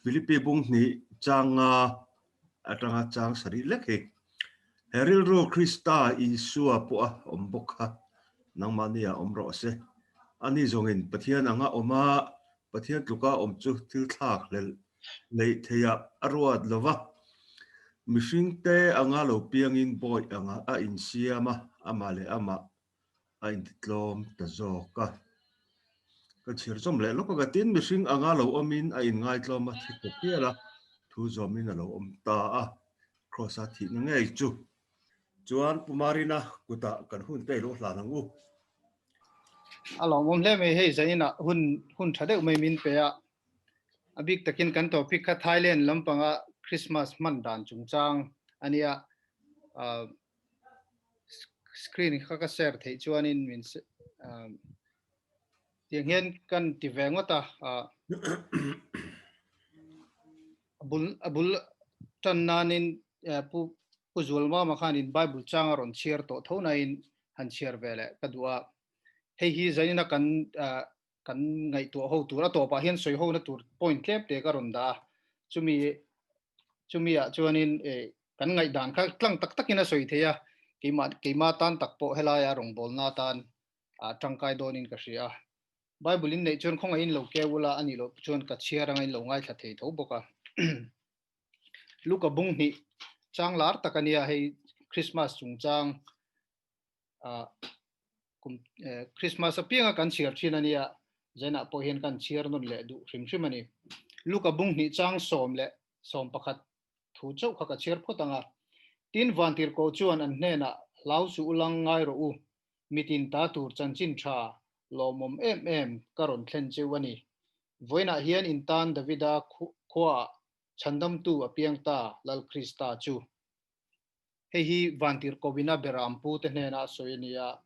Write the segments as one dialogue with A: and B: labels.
A: Philippi bung hnih chang nga atanga chang sarih lek hi. He rilru Krista Isua pawh a awm bawk kha nangmahni ah awm rawh se. Ani zawngin Pathian anga awm a, Pathian tluka awm chu thil thlak hlelh neih theihah a ruat lo va. Mihringte anga lo piangin bawi anga a insiam a, amah leh amah a intitlawm ta zawk a. Ka chhir chawm leh lawk a, ka tin mihring anga lo awmin a inngaitlawm a, thi khawp hial a, thu zawmin a lo awm ta a, Kraws-a thihna ngei chu. Chuan Pu Marina kutah kan hun te i lo hlan ang u.
B: A lawmawm hle mai hei zainah hun hun tha deuh mai min pe a, a bik takin kan topic kha Thailand lampanga Christmas hman dan chungchang a nia. Screen kha ka share theih chuanin min tiang hian kan ti ve ngawt a, a bul a bul tan nanin pu pu Zualmama khanin Bible chang a rawn chhiar tawh tho nain han chhiar ve leh ka duh a. Hei hi zainina kan kan ngaihtuah ho tur a tawpah hian sawi hona tur point tlem te ka rawn dah a, chumi chumi ah chuanin kan ngaihdan kha tlang tak takin a sawi thei a, keimah keimah tan tak pawh helaia rawngbawlna atan tangkai dawnin ka hria a. Bible in neih chuan khawngaihin lo keu ula a nih loh chuan ka chhiar anga in lo ngaithla thei tho bawk a. Luka bung hnih chang lar tak a nia hei Christmas chungchang kum Christmas apianga kan chhiar thin a nia, Zainah pawh hian kan chhiar nawn leh duh hrim hrim a ni. Luka bung hnih chang 11 thu chauh kha ka chhiar phawt ang a. Tin, Vantirhkoh chuan an hnenah, Hlau suh u lang ngai rawh u, mitin ta tur chanchin tha lawmawm em em ka rawn thlen cheu a ni. Vawiinah hian in tan Davida khuaah chhandamtu a piang ta, Lal Krista chu. Hei hi Vantirhkohina Beram pu te hnena a sawi a ni a.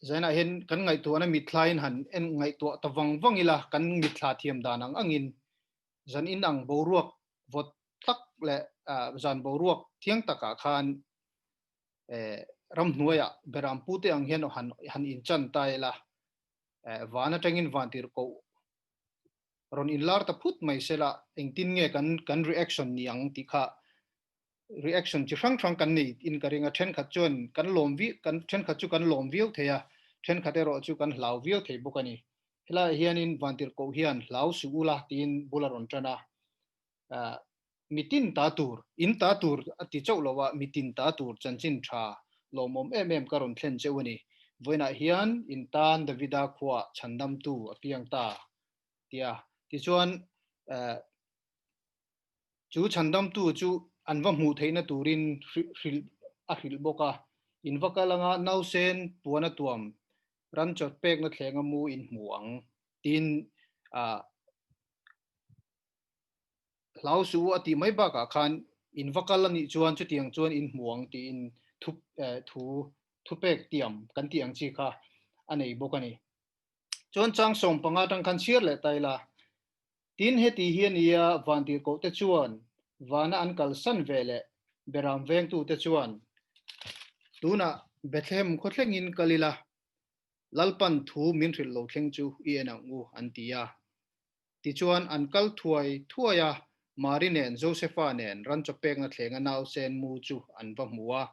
B: Zainah hian kan ngaihtuahna mitthlain han en ngaihtuah ta vang vang ila, kan mitthla thiam dan ang angin zan in ang boruak vawt tak leh zan boruak thiang takah khan ramhnuaiah Beram pu te ang hian han han inchan ta ila, van atangin Vantirhkoh rawn inlar ta phut mai sela engtin nge kan kan reaction ni ang tih kha reaction chi hrang hrang kan nei in ka ring a, thenkhat chuan kan lawm vi kan thenkhat chu kan lawm viau thei a, thenkhat erawh chu kan hlau viau thei bawk a ni. Helaiah hianin Vantirhkoh hian hlau suh ula tiin bul a rawn tan a, mitin ta tur, in ta tur a ti chauh lo a, mitin ta tur chanchin tha lawmawm em em ka rawn thlen cheu a ni. Vawiinah hian in tan Davida khuaah chhandamtu a piang ta tia. Tichuan Chu chhandamtu chu an va hmuh theihna turin hrilh a hrilh bawk a, in va kal anga nausen puan a tuam ran chawt pekna thlenga mu in hmu ang tiin hlau suh u a tih mai bakah khan in va kal a nih chuan chutiang chuan in hmu ang tiin thu thu thupek tiam kan tih ang chi kha a nei bawk a ni. Chuan chang 15 tang khan chhiar leh ta ila. Tin, heti hi a nia, Vantirhkohte chuan vana an kalsan ve leh Beram vengtute chuan, Tunah Bethlehem khawthlengin kal ila, Lalpan thu min hrilh lo thleng chu i en ang u, an ti a. Tichuan, an kal thuai thuai a, Mari nen Josefa nen ranchawpekna thlenga nausen mu chu an va hmu a.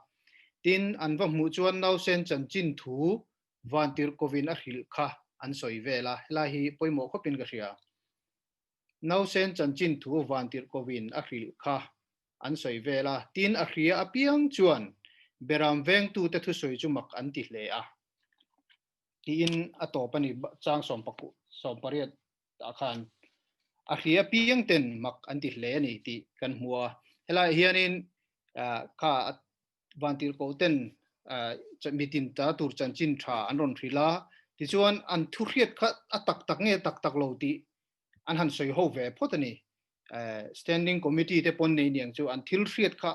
B: Tin, an va hmuh chuan nausen chanchin thu Vantirhkovin a hrilh kha an sawi vel a, helai hi pawimawh khawpin ka hria. Nausen chanchin thu Vantirhkovin a hrilh kha an sawi vel a, tin a hria apiang chuan Beram vengtute thusawi chu mak an ti hle a, tiin a tawp a ni chang 18 ah khan. A hria apiang ten mak an ti hle a ni tih kan hmu a, helaiah hianin kha Vantirhkoh ten mitin ta tur chanchin tha an rawn hrilh a, tichuan an thu hriat kha a tak tak nge tak tak lo tih an han sawi ho ve phawt a ni. Standing Committee te pawn nei niang chu an thil hriat kha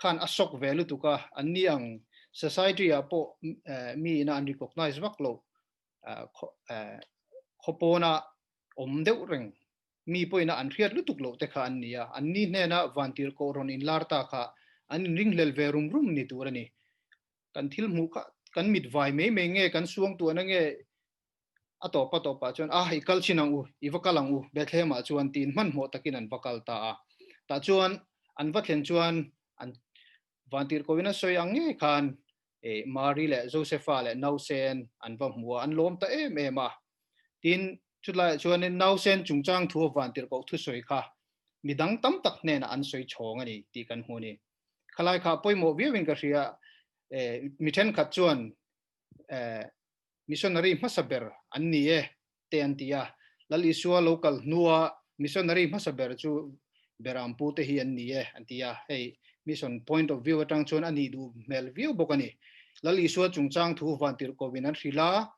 B: khan a sawk ve lutuk a, an ni ang society ah pawh mi ina an recognize vak lo khawpawna awm deuh reng Mi pawhin an hriat lutuk loh te kha an ni a, an ni hnena Vantirhkoh rawn inlar ta kha an inringhlel ve rum rum ni tur a ni. Kan thil hmuh kha kan mit vai mai mai nge, kan suangtuahna nge A tawp a tawpah chuan, A, i kal chin ang u, i va kal ang u, Bethlehem-ah chuan tiin hmanhmawh takin an va kal ta a. Tah chuan an va thlen chuan an vantirhkohin a sawi ang ngei khan Mari leh Josefa leh nausen an va hmu a, an lawm ta em em a. Tin, chutlaiah chuanin nausen chungchang thu a vantirhkoh thusawi kha midang tam tak hnenah an sawi chhawng a ni tih kan hmu a ni. Khalai kha pawimawh viauin ka hria, mi thenkhat chuan Missionary hmasa ber an ni e te an ti a, Lal Isua lo kal hnua missionary hmasa ber chu Berampu te hi an ni e an ti a, hei mission point of view atang chuan a nih duh hmel viau bawk a ni. Lal Isua chungchang thu vantirhkohin an hrilh a,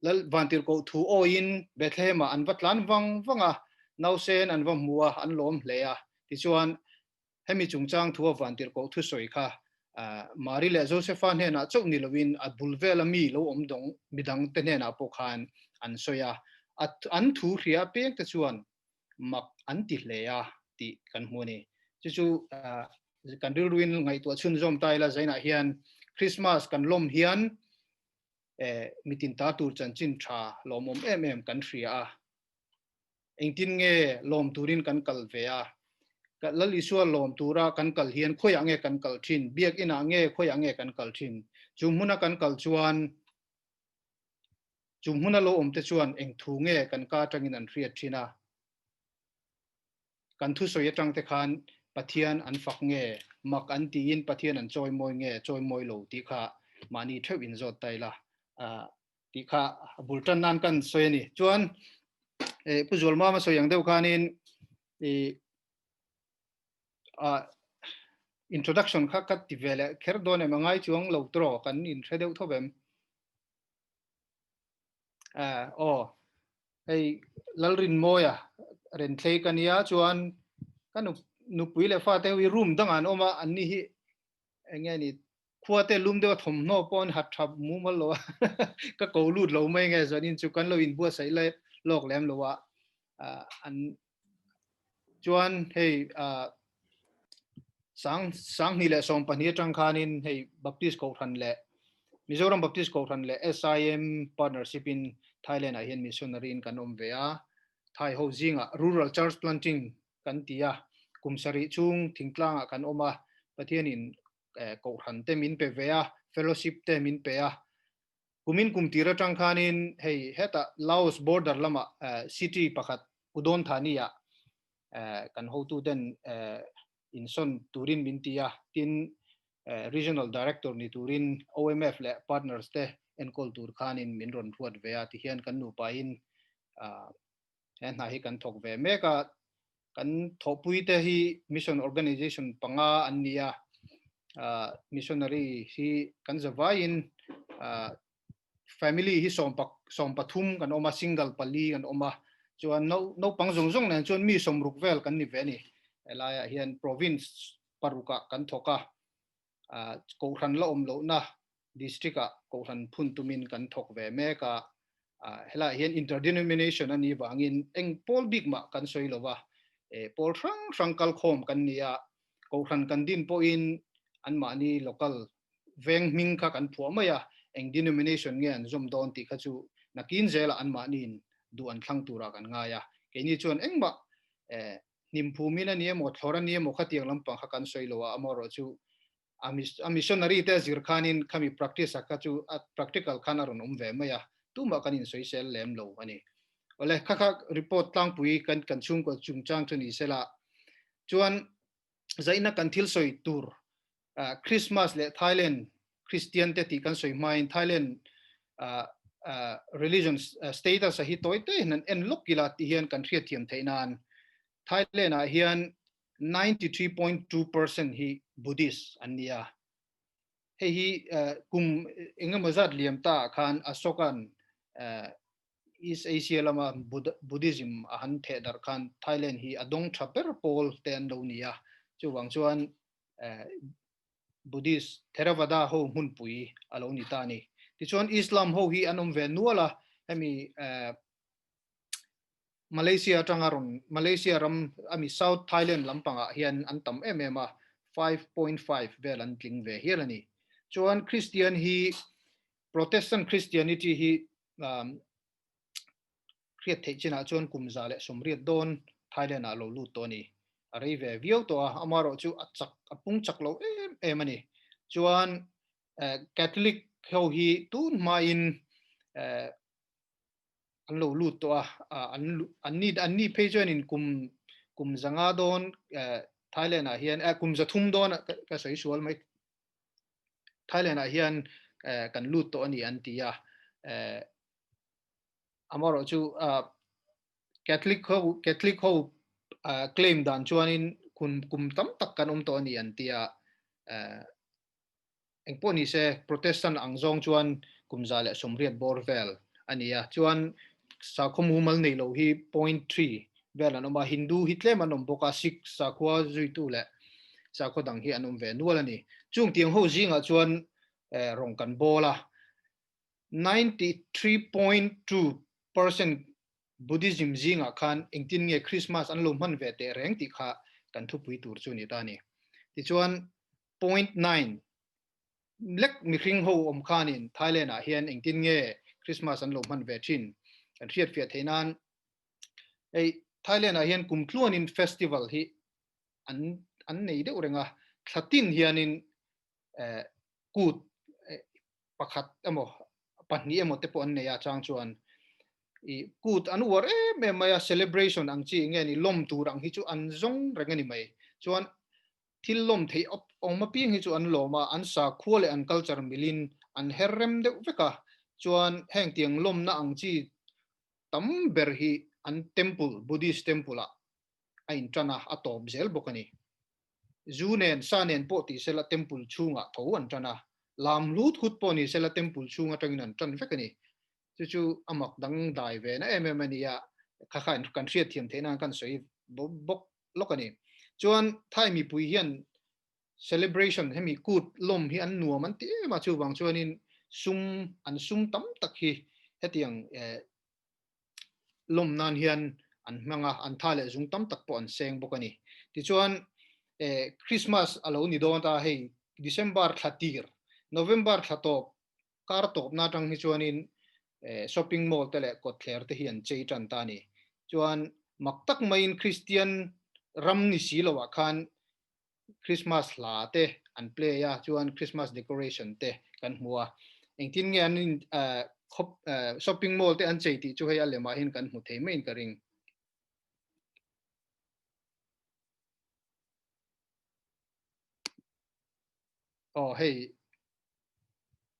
B: Lal vantirhkoh thu awiin Bethlehem-ah an va tlan vang vang a, nausen an va hmu a, an lawm hle a, tichuan Hemi chungchang thu a vantirhkoh thusawi kha Mari leh Josefa hnenah chauh ni loin a bul vela mi lo awm dawng midangte hnenah pawh khan an sawi a, an thu hria apiangte chuan mak an ti hle a tih kan hmu a ni. Chu chu kan rilruin ngaihtuah chhunzawm ta ila zainah hian Krismas kan lawm hian mitin ta tur chanchin tha lawmawm em em kan hria a. Engtin nge lawm turin kan kal ve a? Lal Isua lawm tura kan kal hian khawiah nge kan kal thin? Biakinah nge khawiah nge kan kal thin? Chu hmuna kan kal chuan chu hmuna lo awmte chuan eng thu nge kan ka atangin an hriat thin a? Kan thusawi atangte khan Pathian an fak nge, mak an tiin Pathian an chawimawi nge chawimawi lo tih kha mahni theuh inzawt ta ila. Tih kha a bul tan nan kan sawi a ni. Chuan Pu Zualmama sawi ang deuh khanin i introduction kha ka ti ve leh kher dawn em a ngai chuang lo tawh kan inhre deuh tho em. Aw hei Lalrinmawia Renthlei ka nia chuan ka nupui leh fate ho hi room dangah an awm a anni hi eng nge ni Khua te lum deuh a thawmhnaw pawh an hat tha mumal lo a, ka ko lut lo mai nge zanin chu kan lo inbuatsaih lai lawk lem lo a, an chuan hei sang sanghnih leh 12 atang khanin hei Baptist Kohhran leh Mizoram Baptist Kohhran leh SIM partnership in Thailand ah hian missionary in kan awm ve a, Thai ho zingah Rural Church Planting kan ti a, kum sarih chhung thingtlangah kan awm a, Pathianin kohhran te min pe ve a, fellowship te min pe a. Kumin kum tir atang khanin hei hetah Laos border lamah city pakhat Udon Thani ah kan hotu ten insawn turin min ti a, tin regional director ni turin OMF leh partners te enkawl tur khanin min rawn ruat ve a, tihian kan nupain He hna hi kan thawk ve mek a, kan thawhpuite hi mission organization panga an ni a, missionary hi kan zavaiin family hi 13 kan awm a, single pali kan awm a, chuan naupang zawng zawng nen chuan mi 60 vel kan ni ve a ni. Helaiah hian province parukah kan thawk a, Kohhran la awm lohna district-ah kohhran phun tumin kan thawk ve mek a, helaiah hian interdenomination a nih vangin eng pawl bik mah kan sawi lo va, pawl hrang hrang kalkhawm kan ni a, kohhran kan din pawhin anmahni local veng hming kha kan phuah mai a, eng denomination nge an zawm dawn tih kha chu nakin zelah anmahniin duh an thlang turah kan ngai a, keini chuan engmah Hnim phumin a ni emaw, thlawr a ni emaw khatiang lampang kha kan sawi lo a, amaherawh chu a missionary te a zir khanin khami practice a kha chu a practical khan a rawn awm ve mai a, tumah kan insawisel lem lo a ni. Awle, kha kha report tlangpui kan kan chhungkaw chungchang chu ni sela chuan zaihna kan thil sawi tur Christmas leh Thailand Christian te tih kan sawi hmain Thailand religion status a hi tawi te hian an en lawk ila tih hian kan hriatthiam theih nan Thailand ah hian 93.2% hi Buddhist an ni a. Hei hi kum engemaw zat liam ta ah khan Ashokan East Asia lama Buddhism a han theh darh khan Thailand hi a dawng tha ber pawl te an lo ni a. Chuvang chuan Buddhist Theravada ho hmunpui a lo ni ta a ni. Tichuan Islam ho hi an awm ve nual a, hemi Malaysia atanga rawn Malaysia ram ami South Thailand lampangah hian an tam em em a, 5.5 vel an tling ve hial a ni. Chuan Christian hi Protestant Christianity hi Hriat theih chinah chuan kum 180 dawn Thailand-ah a lo lut tawh a ni. A rei ve viau tawh a, amaherawhchu a chak, a pung chak lo em em a ni. Chuan Catholic ho hi tun hmain an lo lut tawh a, an an ni an ni phei chuanin kum kum 500 dawn Thailand ah hian kum 300 dawn ka sawi sual mai Thailand ah hian kan lut tawh a ni an ti a. Amaherawh chu Catholic ho Catholic ho claim dan chuanin kum kum tam tak kan awm tawh a ni an ti a. Engpawh ni se Protestant ang zawng chuan kum 180 bawr vel a ni a. Chuan sakhaw mumal nei lo hi point three vel an awm a, Hindu hi tlem an awm bawk a, Sikh sakhua zuitu leh sakhaw dang hi an awm ve nual a ni. Chung tiang ho zingah chuan rawng kan bawl a. 93.2 percent Buddhism zingah khan engtin nge Christmas an lo hman ve teh reng tih kha kan thupui tur chu ni ta a ni. Tichuan point nine lek mihring ho awm khanin Thailand ah hian engtin nge Christmas an lo hman ve thin kan hriatfiah theih nan hei Thailand ah hian kum tluanin festival hi an an nei deuh reng a, thla tin hianin kut pakhat emaw pahnih emaw te pawh an nei a chang chuan i kut an uar em em mai a celebration ang chi nge ni lawm tur ang hi chu an zawng reng a ni mai chuan thil lawm theih awm apiang hi chu an lawm a an sakhua leh an culture milin an her rem deuh vek a chuan heng tiang lawmna ang chi tam ber hi an temple Buddhist temple ah a intan a, a tawp zel bawk a ni. Zu nen, sa nen pawh ti sela temple chhungah tho an tan a, lam hlut hut pawh ni sela temple chhung atangin an tan vek a ni. Chu chu a mak dang dai ve na em em a ni a, kha kha kan hriatthiam theih nan kan sawi bawk lawk a ni. Chuan Thai mipui hian celebration hemi kut lawm hi an nuam an ti em a, chuvang chuanin sum an sum tam tak hi hetiang lawm nan hian an hmang a, an tha leh zung tam tak pawh an seng bawk a ni. Tichuan Christmas a lo ni dawn ta hei December thla tir, November thla tawp kar tawpna atang hi chuanin shopping mall te leh kawtthler te hi an chei tan ta a ni. Chuan mak tak maiin Christian ram ni si loah khan Christmas hla te an play a, chuan Christmas decoration te kan hmu a. Engtin nge an in khawp shopping mall te an chei tih chu hei a lemah hian kan hmu thei maiin ka ring. Aw hei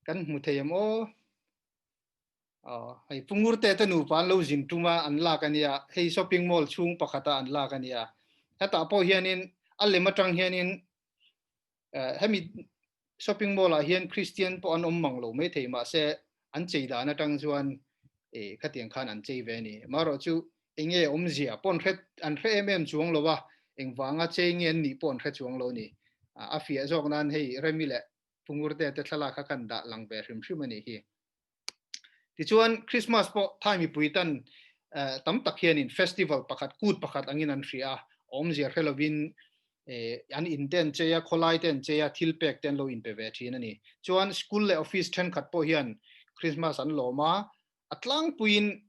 B: kan hmu thei em aw. Aw, hei Pungurte te nupa an lo zin tum a, an lak a nia. Hei shopping mall chhung pakhata an lak a nia. Hetah pawh hianin a lem atang hianin hemi shopping mall ah hian Christian pawh an awm mang lo mai thei mahse an chei dan atang chuan e khatiang khan an chei ve a ni. Amaherawh chu enge awmzia pawh an hre an hre em em chuang lo a, engvanga chei nge an nih pawh an hre chuang lo a ni. A fiah zawk nan hei Remi leh Pungurte te thlalak kha kan dah lang ve hrim hrim a nih hi. Tichuan Christmas pawh Thai mipui tan tam tak hianin festival pakhat, kut pakhat angin an hria a, awmzia hre lovin an in te an chei a, khawlai te an chei a, thil pek te an lo inpe ve thin a ni. Chuan school leh office thenkhat pawh hian Christmas an lawm a, a tlangpuiin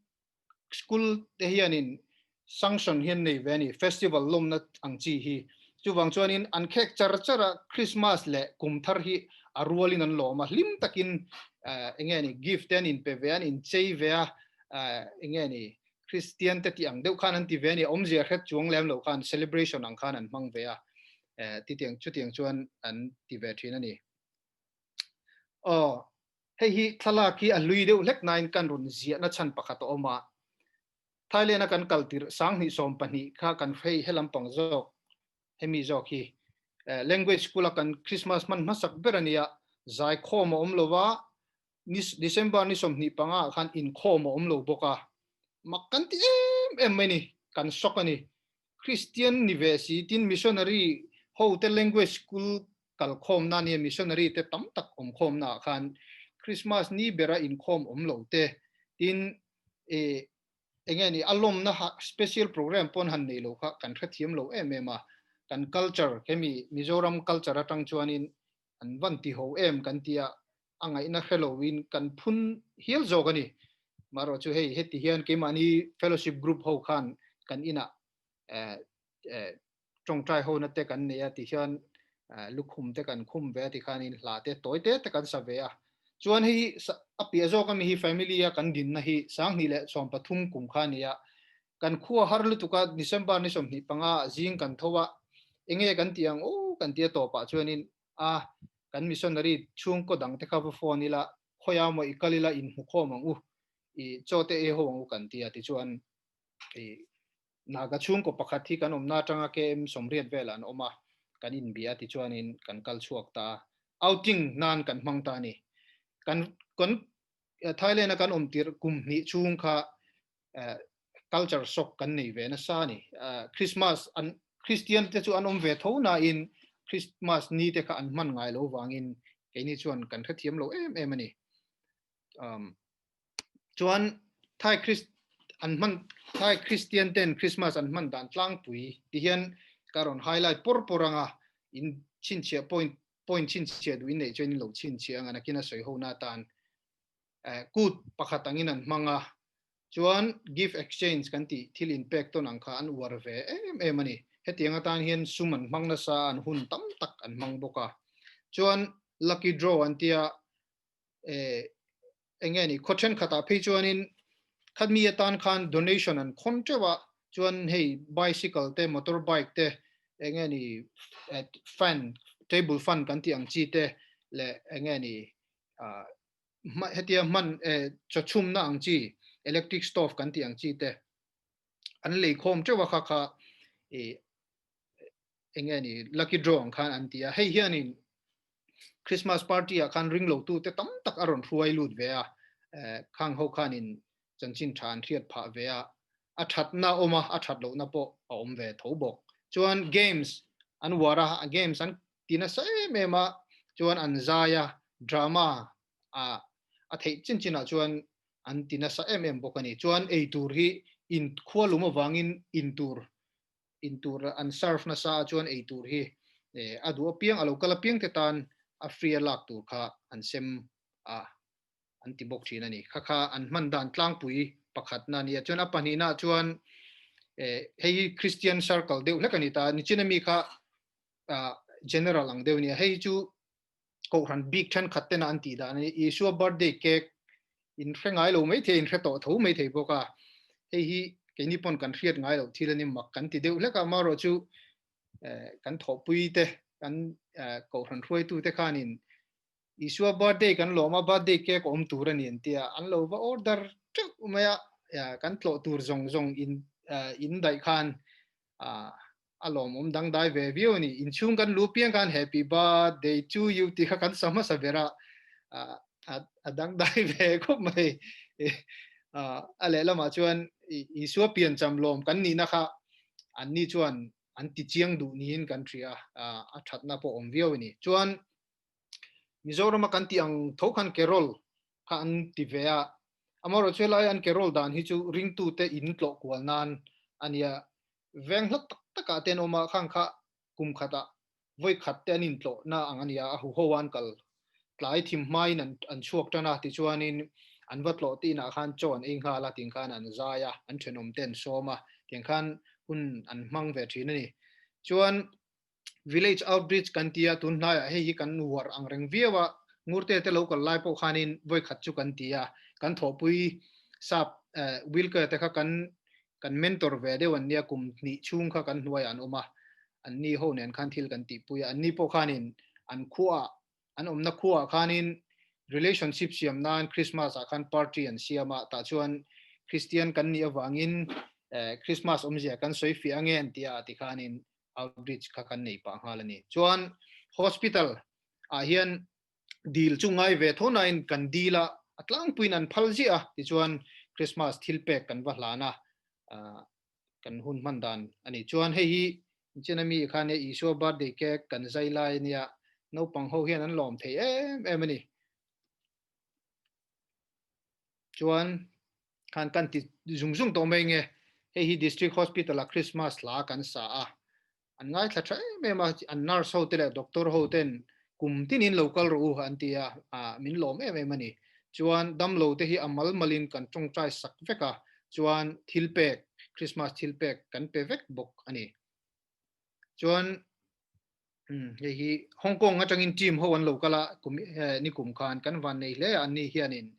B: School te hianin sanction hi an nei ve a ni, festival lawmna ang chi hi. Chuvang chuanin an khek char char a, Christmas leh kum thar hi a rualin an lawm a, hlim takin eng nge ni gift te an inpe ve a, an inchei ve a, eng nge ni Christian te tih ang deuh khan an ti ve a ni, awmzia hret chuang lem lo khan celebration ang khan an hmang ve a, titiang chutiang chuan an ti ve thin a ni. Aw. Hei hi thlalak hi a hlui deuh hlek nain kan rawn ziahna chhan pakhat a awm a. Thailand a kan kal tirh 2012 kha kan hrei he lampang zawk hemi zawk hi language school a kan Christmas hman hmasak ber a nia, zaikhawm a awm lo va, December ni 25 ah khan inkhawm a awm lo bawk a, mak kan ti em em mai ni, kan shock a ni. Christian ni ve si tin missionary ho te language school kalkhawmna nia missionary te tam tak awmkhawmna ah khan Christmas ni bera inkhawm awm lo te tin e enge ni a lawmna special program pawn han nei lo kha kan hrethiam lo em em a, kan culture hemi Mizoram culture atang chuanin an van ti ho em kan tia a ngaihna hre loin kan phun hial zawk a ni. Marawh chu hei heti hian keimahni fellowship group ho khan kan inah tawngtai hona te kan nei a ti hian lukhum te kan khum ve a ti khanin hla te tawi te te kan sa ve a. Chuan hei a piah zawk ami hi family a kan dinna hi 2013 kum kha a ni a. Kan khua har lutuk a December ni 25 ah zing kan tho a, enge kan tih ang aw kan tia tawpah chuanin a kan missionary chhungkaw dang te kha va phone ila khawiah maw i kal ila inhmu khawm ang u i chaw te ei ho ang u kan ti a tichuan i Naga chhungkaw pakhat hi kan awmna atanga KM 80 velah an awm a, kan inbia tichuanin kan kal chhuak ta a, outing nan kan hmang ta a ni. Kan kan Thailand a kan awm tirh kum hnih chhung kha culture shock kan nei ve nasa a ni. Christmas an Christian te chu an awm ve tho nain Christmas ni te kha an hman ngai lo vangin keini chuan kan hrethiam lo em em a ni. Chuan Thai Christ an hman Thai Christian ten Christmas an hman dan tlangpui ti hian ka rawn highlight pawr pawr anga in chhinchhiah point point chhinchhiah duh in neih chuan in lo chhinchhiah anga nakin a sawi ho na atan kut pakhat angin an hmang a chuan gift exchange kan tih thil inpek tawn ang kha an uar ve em em a ni. Hetiang atan hian sum an hmang nasa an hun tam tak an hmang bawk a. Chuan lucky draw an tia eng nge ni khaw thenkhatah phei chuanin khatmi atan khan donation an khawn teuh a chuan hei bicycle te motor bike te eng nge ni fan table fan kan tih ang chi te leh eng nge ni hetia hman chaw chhumna ang chi electric stove kan tih ang chi te an lei khawm teuh a kha kha eng nge ni lucky draw ang khan an ti a hei hianin Christmas party ah khan ring lo tu te tam tak a rawn hruai lut ve a khang ho khanin chanchin tha an hriat phah ve a a thatna awm a a that lohna pawh a awm ve tho bawk chuan games an uar a games an ti nasa em em a chuan an zai a drama a a theih chin chinah chuan an ti nasa em em bawk a ni chuan ei tur hi in khualum avangin in tur in tur an serve nasa a chuan ei tur hi a duh apiang a lo kal apiang te tan a free a lak tur kha an sem a an ti bawk thin a ni. Kha kha an hman dan tlangpui pakhatna a ni a chuan a pahnihna chuan hei hi Christian circle deuh hlek a ni ta nichin ami kha general ang deuh a ni a hei chu kohhran bik thenkhat tena an tih dan a ni. Isua birthday cake in hre ngai lo mai thei, in hre tawh tho mai thei bawk a. Hei hi keini pawn kan hriat ngai loh thil a ni mak kan ti deuh hlek a, amaherawh chu kan thawhpui te, kan kohhran hruaitu te khanin Isua birthday kan lawm a, birthday cake a awm tur a ni an ti a, an lo va order teuh mai a, kan tlawh tur zawng zawng in in daih khan a lawmawm dangdai ve viau a ni. Inchhung kan lu piang khan happy birthday to you tih kha kan sa hmasa ber a, a dangdai ve khawp mai. A lehlamah chuan Isua piancham lawm kan nihna kha anni chuan an ti chiang duh niin kan hria a, a thatna pawh awm viau a ni. Chuan Mizorama kan tih ang tho khan carol kha an ti ve a, amaherawhchu chu helai an carol dan hi chu ringtute in tlawh kual nan a nia. Veng hla tak takah te an awm a, khang kha kum khatah vawi khat te an intlawhna ang a nia, a huho a an kal tlai thim hmain an an chhuak tan a, tichuanin an va tlawh te inah khan chaw an ei nghal a, tiang khan an zai a, an thenawm te an sawm a, tiang khan hun an hmang ve thin a ni. Chuan Village outreach kan ti a, tun hnaiah hei hi kan uar ang reng viau a, Ngurte te lo kal lai pawh khanin vawi khat chu kan ti a, kan thawhpui sap Wilker te kha kan kan mentor ve deuh an nia, kum hnih chhung kha kan hnuaiah an awm a, anni ho nen khan thil kan tihpui a, anni pawh khanin an khuaah an awmna khuaah khanin relationship siam nan Christmas ah khan party an siam a, tah chuan Christian kan nih avangin Christmas awmzia kan sawi fiah ange an ti a tikhanin outreach kha kan nei pah nghal a ni. Chuan hospital ah hian dil chu ngai ve tho nain kan dil a, a tlangpuiin an phal ziah a, tichuan Christmas thil pek kan va hlan a, kan hun hman dan a ni. Chuan hei hi China mi khan e Isua birthday cake kan zai lai a nia, naupang ho hian an lawm thei em em a ni. Chuan khan kan ti zung zung tawh mai nge, hei hi District Hospital a Christmas hla kan sa a, an ngaithla tha em em a, an nurse ho te leh doctor ho ten kum tinin lo kal rawh u an ti a, min lawm em em a ni. Chuan damlo te hi a mal malin kan tawngtai sak vek a, chuan thilpek, Christmas thilpek kan pe vek bawk a ni. Chuan hei hi Hong Kong atangin team ho an lo kal a, kum nikum khan kan van nei hle a, anni hianin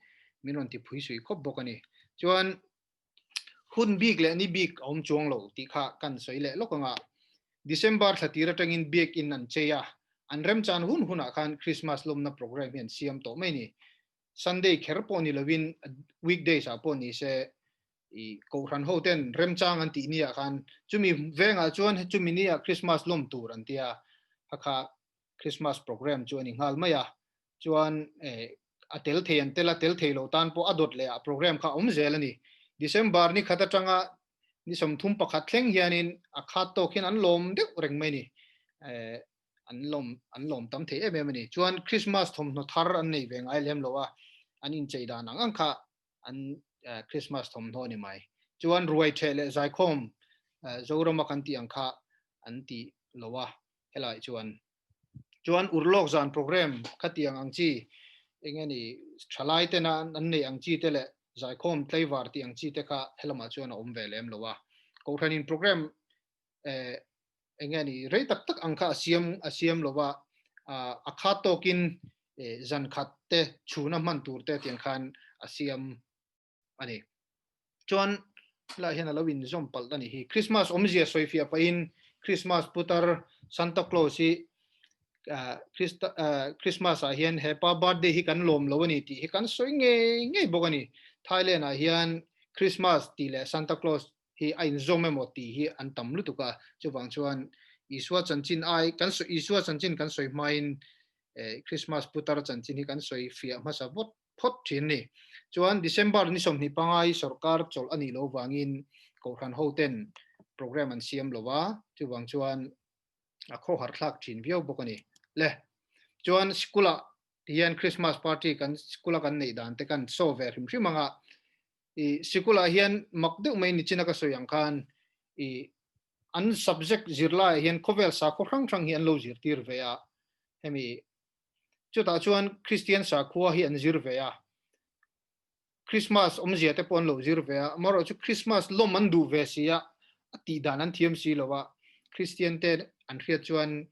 B: min rawn ti phui sui khawp bawk a ni. Chuan hun bik leh ni bik a awm chuang lo tih kha kan sawi leh lawk ang a, December thla tir atangin biakin an chei a, an remchan hun hunah khan Christmas lawmna program hi an siam tawh mai a ni. Sunday kher pawh ni lovin weekdays ah pawh ni se i kohhran ho ten remchang an tih ni ah khan chumi vengah chuan chumi ni ah Christmas lawm tur an tia, kha kha Christmas program chu a ni nghal mai a, chuan a tel thei an tel a, tel thei lo tan pawh a dawt leh ah program kha a awm zel a ni. December ni khat atanga ni 31 thleng hianin a khat tawk hian an lawm deuh reng mai a ni. An lawm an lawm tam thei em em a ni. Chuan Christmas thawmhnaw thar an nei ve ngai lem lo a, an inchei dan ang ang kha an Christmas thawmhnaw a ni mai. Chuan ruai theh leh zaikhawm Zorama kan tih ang kha an ti lo a helai chuan. Chuan urlawk zan program khatiang ang chi eng nge ni thalai tena an neih ang chi te leh zaikhawm tlaivar tih ang chi te kha helamah chuan a awm ve lem lo a. Kohhranin program eng nge ni rei tak tak ang kha a siam a siam lo va, a khat tawkin zan khat te chhuna hman tur te tiang khan a siam a ni. Chuan helaiah hian a lo inzawm palh a ni hi. Christmas awmzia sawifiah pahin Christmas putar Santa Claus hi Christmas ah hian hepa birthday hi kan lawm lo a ni tih hi kan sawi ngei ngei bawk a ni. Thailand ah hian Christmas tih leh Santa Claus hi a inzawm emaw tih hi an tam lutuk a, chuvang chuan Isua chanchin ai kan sawi Isua chanchin kan sawi hmain Christmas putar chanchin hi kan sawi fiah hmasa vawt phawt thin a ni. Chuan December ni 25 hi sorkar chawlh a nih loh vangin Kohhran hoten program an siam lo a, chuvang chuan a khawhar thlak thin viau bawk a ni. Le chuan sikula tihian Christmas party kan sikula kan neih dan te kan show ve hrim hrim anga i sikulah hian mak deuh mai nichina ka sawi ang khan i an subject zirlaiah hian khawvel sakhaw hrang hrang hi an lo zirtir ve a, hemi Chutah chuan Kristian sakhua hi an zir ve a, Krismas awmzia te pawh an lo zir ve a, amaherawh chu Krismas lawm an duh ve si a, a tih dan an thiam si lo a, Kristian te an hriat chuan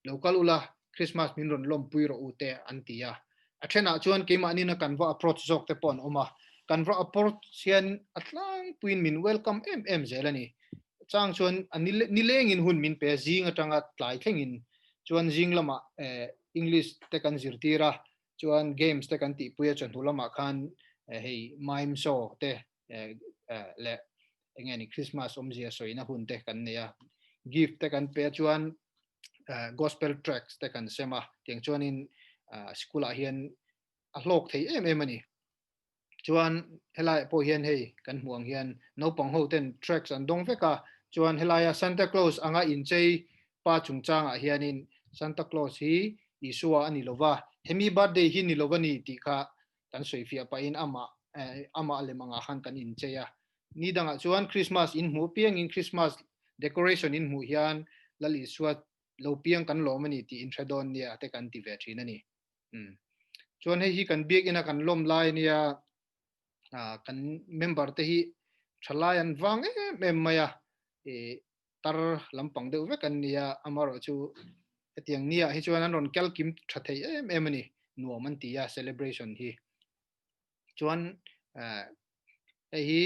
B: lo kal ula Krismas min rawn lawmpui rawh u te an ti a. A thenah chuan keimahnin a kan va approach zawk te pawh an awm a, kan va approach hian a tlangpuiin min welcome em em zel a ni. Chang chuan a nilengin hun min pe a, zing atanga tlai thlengin chuan zing lamah English te kan zirtir a, chuan games te kan tihpui a, chawhnu lamah khan hei mime show te leh eng nge ni Christmas awmzia sawina hun te kan nei a, gift te kan pe a, chuan gospel tracts te kan sem a, tiang chuanin school ah hian a hlawk thei em em a ni. Chuan helaiah pawh hian hei kan hmuh ang hian naupang ho ten tracts an dawng vek a, chuan helaia Santa Claus anga inchei pa chungchangah hianin Santa Claus hi Isua a ni lova, hemi birthday hi ni lova ni tih kha kan sawifiah pahin amah amah lem angah khan kan inchei a. Ni dangah chuan Christmas in hmuh piangin Christmas decoration in hmuh hian Lal Isua lo piang kan lawm a ni tih inhre dawn nia te kan ti ve thin a ni. Um. Chuan hei hi kan biakina kan lawm lai ania ah kan member te hi thalai an vang em em mai a e tar lampang deuh vek an nia amaherawh chu hetiang nia hi chuan an rawn kel kim tha thei em em a ni nuam an ti a celebration hi chuan eh hei hi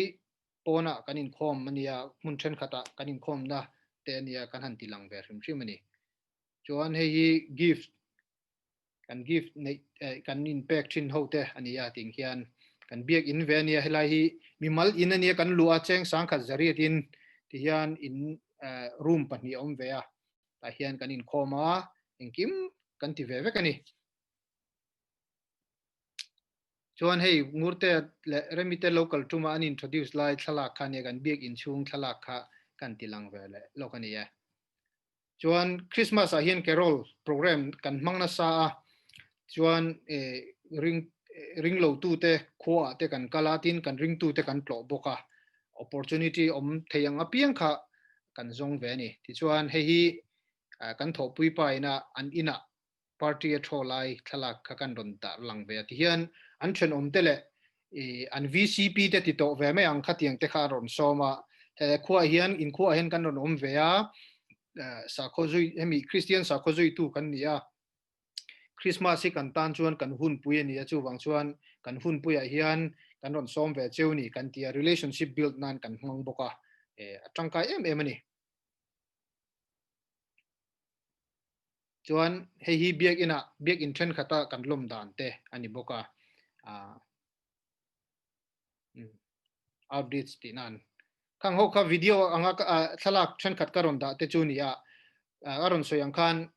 B: pawnah kan inkhawm ania hmun thenkhatah kan inkhawmna te ania kan han ti lang ve hrim hrim a ni chuan hei hi gift kan gift neih kan in pek thin ho te a ni a ting hian kan biak in ve ania helai hi mimal in ania kan luh a cheng sangkhat zariat in ti hian in room pahnih a awm ve a tah hian kan inkhawm a engkim kan ti ve vek a ni chuan hei ngurte leh remite local tuma an introduce lai thlalak kha ania kan biak in chhung thlalak kha kan ti lang ve leh lawk a ni e. Chuan Christmas ah hian carol program kan hmang nasa a, chuan ring ring lo tu te khua ah te kan kal a, tin kan ring tu te kan tlawh bawk a, opportunity awm thei ang apiang kha kan zawng ve a ni. Tichuan hei hi kan thawhpui pa ina an inah. Party a thaw lai thlalak kha kan rawn tar lang ve a. Tihian an thenawm te leh an VCP te ti tawh ve mai ang khatiang te kha a rawn sawm a. He khuaah hian in khuaah hian kan rawn awm ve a, sakhaw zui hemi Kristian sakhaw zuitu kan ni a. Krismas hi kan tan chuan kan hunpui a ni a, chuvang chuan kan hunpuiah hian kan rawn sawm ve cheu ni kan ti a, relationship build nan kan hmang bawk a, a tangkai em em a ni. Chuan hei hi biakinah biakin thenkhatah kan lawm dan te a ni bawk a, outreach tih nan. Khang ho kha video anga thlalak thenkhat ka rawn dah te chu ni a, a rawn sawi ang khan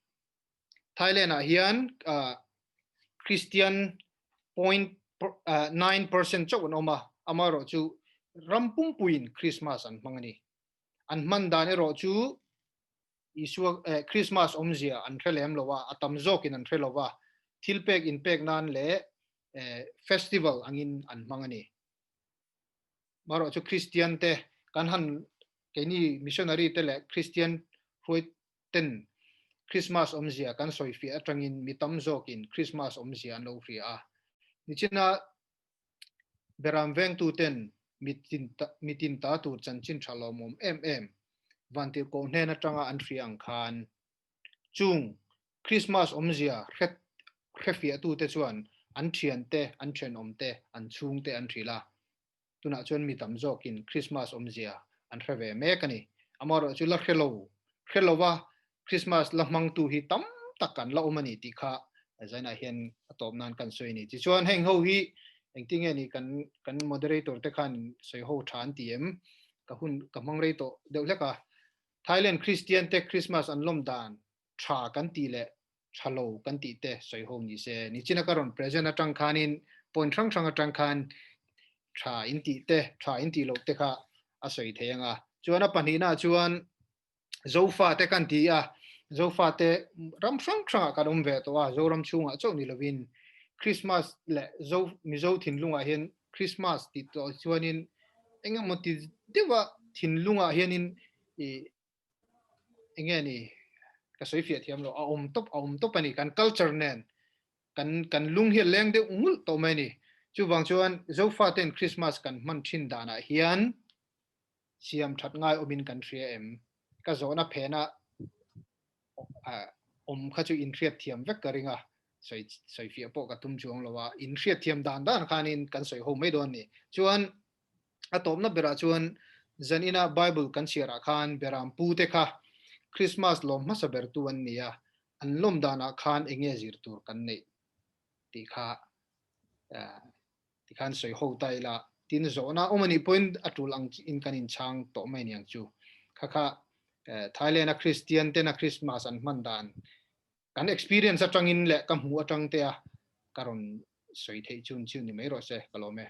B: Thailand ah hian Christian point 9% chauh an awm a, amaherawh chu ram pumpuiin Christmas an hmang a ni. An hman dan erawh chu Isua eh Christmas awmzia an hre lem lo a, a tam zawkin an hre lo va, thil pek inpek nan leh eh festival angin an hmang a ni. Marawh chu Kristian te kan han keini missionary te leh Kristian hruai ten Christmas awmzia kan sawifiah atangin mi tam zawkin Christmas awmzia an lo hria a. Nichina Beram vengtuten mitin ta tur chanchin tha lawmawm em em Vantirhkoh hnen atanga an hria ang khan chung Krismas awmzia hrefiahtute chuan an thiante, an thenawmte, an chhungte an hrilh a. Tunah chuan mi tam zawkin Krismas awmzia an hre ve mek a ni. Amaherawhchu la hre lo, hre lova Krismas la hmangtu hi tam tak an la awm a ni tih kha zainah hian a tawp nan kan sawi a ni. Tichuan heng ho hi engtinge ni kan kan moderator te khan sawi ho tha an ti em? Ka hun ka hmang rei tawh deuh hlek a. Thailand Kristian te Krismas an lawm dan tha kan tih leh tha lo kan tih te sawi ho ni se. Nichina ka rawn present atang khanin point hrang hrang atang khan tha in tih te tha in tih loh te kha a sawi thei anga. Chuan a pahnihna chuan Zofa te kan ti a, Zofa te ram hrang hrangah kan awm ve tawh a, Zoram chhungah chauh ni lovin Christmas leh Zo Mizo thinlungah hian Christmas tih tawh chuanin eng emaw ti deuha thinlungah hianin ih eng nge ni ka sawi fiah thiam lo a awm tawp a awm tawp a ni kan culture nen kan kan lung hi a leng deuh ngulh tawh mai a ni. Chuvang chuan Zofa ten Christmas kan hman thin danah hian siam that ngai awmin kan hria em? Ka zawhna phena awm kha chu inhriat thiam vek ka ring a, sawi sawi fiah pawh ka tum chuang lo a, inhriat thiam dan dan khanin kan sawi ho mai dawn a ni. Chuan a tawpna berah chuan zanina Bible kan chhiarah khan Beram pu te kha Christmas lawm hmasa bertu an ni a, an lawm danah khan eng nge zir tur kan neih tih kha Tikhan sawi ho ta ila, tin zawhna awm anih pawhin a tul ang in kan inchhang tawh mai aniang chu. Kha kha Thailand a Christian tena Christmas an hman dan kan experience atangin leh ka hmuh atang te a ka rawn sawi theih chun chu ni mai rawh se ka lawm e.